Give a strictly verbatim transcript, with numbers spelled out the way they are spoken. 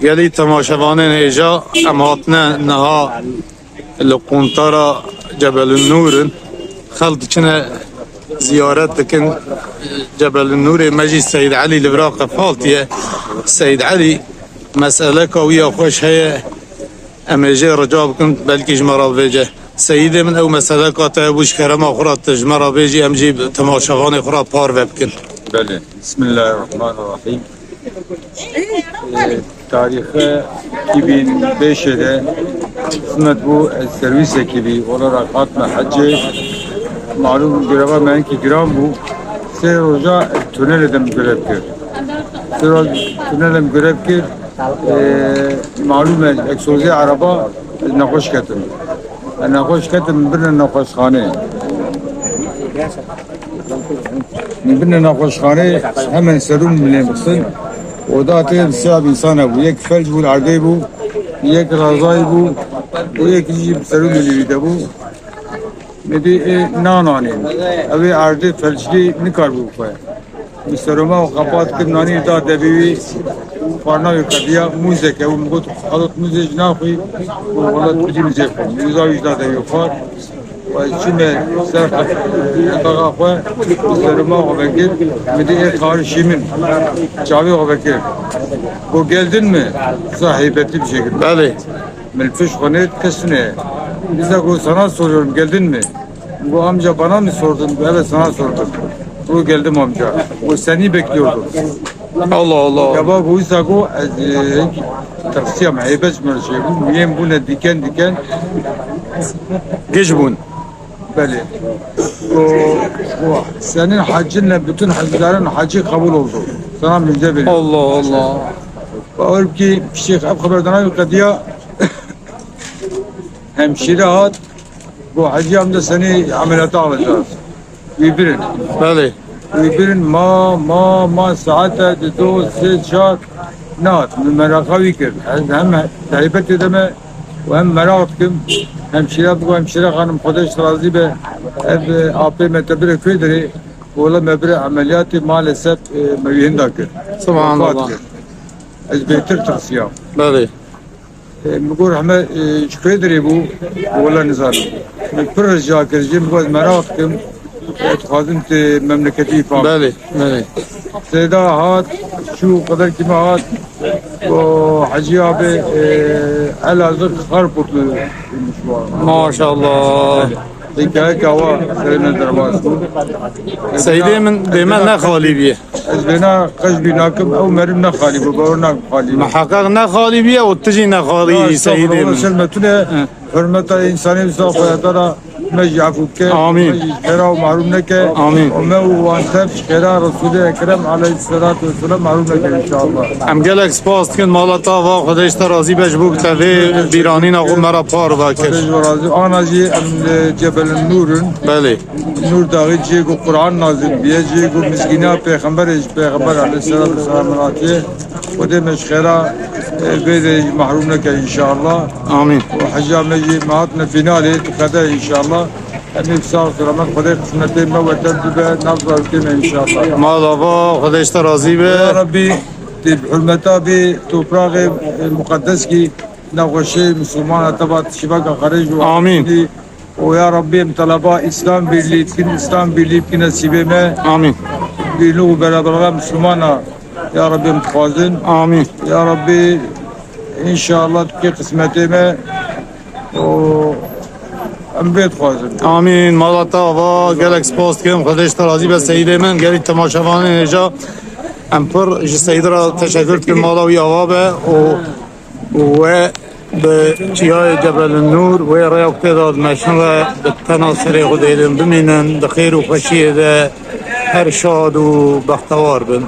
Gelî temaşevanên hêja, em hatine niha li quntara Cebelûn Nûr in. Xelk diçine ziyaret dikin Cebelûn Nûrê. Me jî Seyîd Elî li vira qefaltiye. Seyîd Elî, meseleka wî ya xweş heye. Em ê jê rica bikin, belkî ji me re bivêje. Seyîdê min, ew meseleka te hebû, ji kerema xwe re tu ji me re bêjî, em jî temaşevanê xwe re parve bikin. Belê. Bismillahirrahmanirrahim. Ee, tarîxê iki bin beşê de xizmet bû, ez servîsekî bî olarak hatme hecê. Malûm, gireva me hinkî giran bû. Sê roja tunelê de min grev kir. Sê roj tunelê min grev kir. Ee, malûm e, egzozê ereba, ez nexweş ketim. Ez nexweş ketim, min birine nexweşxanê. Min birine nexweşxanê, hemen serûm min lê bixistin. Oda tê sê insana bû. Yek felc bû, erdê bû, yek razayî bû, û yek jî serûm min lê bû. Me dî, ê, nananê. Ew ê erdê felçlî nikarbû xwe. Min seroma û xepat kir, nanî da devê wî, xwarina wî qediya, mûzek e. Û min got, "Xalot mûzê jî naxwî?" Û, "Wela tu jî mûzê xwe." Mûza wî jî da devê xwe xwar. Û ez çûme ser qe-, qeqa xwe, min seroma xwe vekir, min dî ê qarişî min, çavê xwe vekir. Got, "Geldin mi?" Sa heybetî bir şekilde. Belê. Min pişt xwe nêt, kes tune. Bize got, "Sana soruyorum, geldin mi?" Got, "Amca, bana mı sordun?" "Evet, sana sordum." Got, "Geldim amca." Got, "Seni bekliyordum." Allah Allah. Ya bak, bu ise got, ez, e, tirsiyam, heybet mi şey bu, müyem bu ne diken diken. Giş bûn. Belê. Got, got, "Senin haccinle bütün hacıların hacı kabul oldu. Sana müjde veriyorum." Allah Allah. Bawer ki, piştî ev xeberdana wî qediya, hemşire hat, got, "Hacı amca, seni ameliyata alacağız." Wî birin. Belê. Wî birin ma, ma, ma saete di do, sê, çar, nehat. Min meraqa wî kir. Ez hem heybetê de me û hem meraq dikim. Hemşire bigo, "Hemşire xanim, Xwedê ji te razî be. Ev, e, apê me te bire kê dirê?" Wela me bire emeliyatê, maalesef, e, me wî hinda kir. Subhanallah. Wefat kir. Ez bêtir tirsiyam. Belê. E, min got, "Heme, e, ji kê dirê bû?" Wela nizanim. Min pir rica kir, jê min got, "Ez meraq dikim, e, dixwazim tu memleketî fam." Belê, belê. Seyda hat, çû qederkî me hat, û Hecî abi, e, Elazığ Karputlu. Maşallah. Hikayeka wa serê me derbas bû. Seydê min dê me ne xalî bîye. Ez vêna qej bî nakim, ew meriv ne xalî bû, bawer nakim xalî bû. Miheqeq ne xalî bîye û tu jî ne xalî bî, Seydê min. Selme tune, hurmeta însanê wisa xweyatara me jî efû bike, Amîn. Me jî xêra û mahrum neke. Amîn. Û me û wan tev ji xêra Resûlê Ekrem aleyhisselatu vesselam mahrum neke înşallah. Em gelek spas dikin, mala te ava, Xwedê ji te razî be ji bo ku te vê bîranîna xwe me re parve kir. Xwedê ji we razî. Ana jî em li Cebel Nûr in. Belê. Nûr Daxî cihê ku Quran nazil bûye, cihê ku mizgîna Pêxemberê ji Pêxember aleyhisselatu vesselam hatiye. Xwedê me ji xêra, e, vê de jî mahrum neke înşallah. Amîn. Û heca me jî me hatine fînalê, tu qede înşallah. Em ê bi sax selamet Xwedê qismetê me we tev bibe, nav zarokê me înşallah. Mala va, Xwedê ji te razî be. Ya Rabbî, tu bi hurmeta vê topraxê, e, muqeddeskî nexweşê Mislimana te ba şîveka xerê ji wan Amîn. Û ya Rabbî, em teleba Îslam Birlîğî dikin, Îslam Birlîğî bikine sîbê me. Amîn. Birlîğî û beraberliğa Mislimana, ya Rabbî, em dixwazin. Amîn. Ya Rabbî, înşallah dikê qismetê me. Û em vê dixwazin. Amîn. Mala te ava, gelek spas dikim. Xwedê ji te razî be, Seyîdê min. Gelî temaşevanên hêja, em pir ji Seyîdê re teşekkür dikin. Mala wî ava be û û we bi Çiyayê Cebel Nûr, wê rêya ku tê de dimeşin re bi tena serê Xwedê din bimînin, di xêr û xweşiyê de her şad û bextewar bin.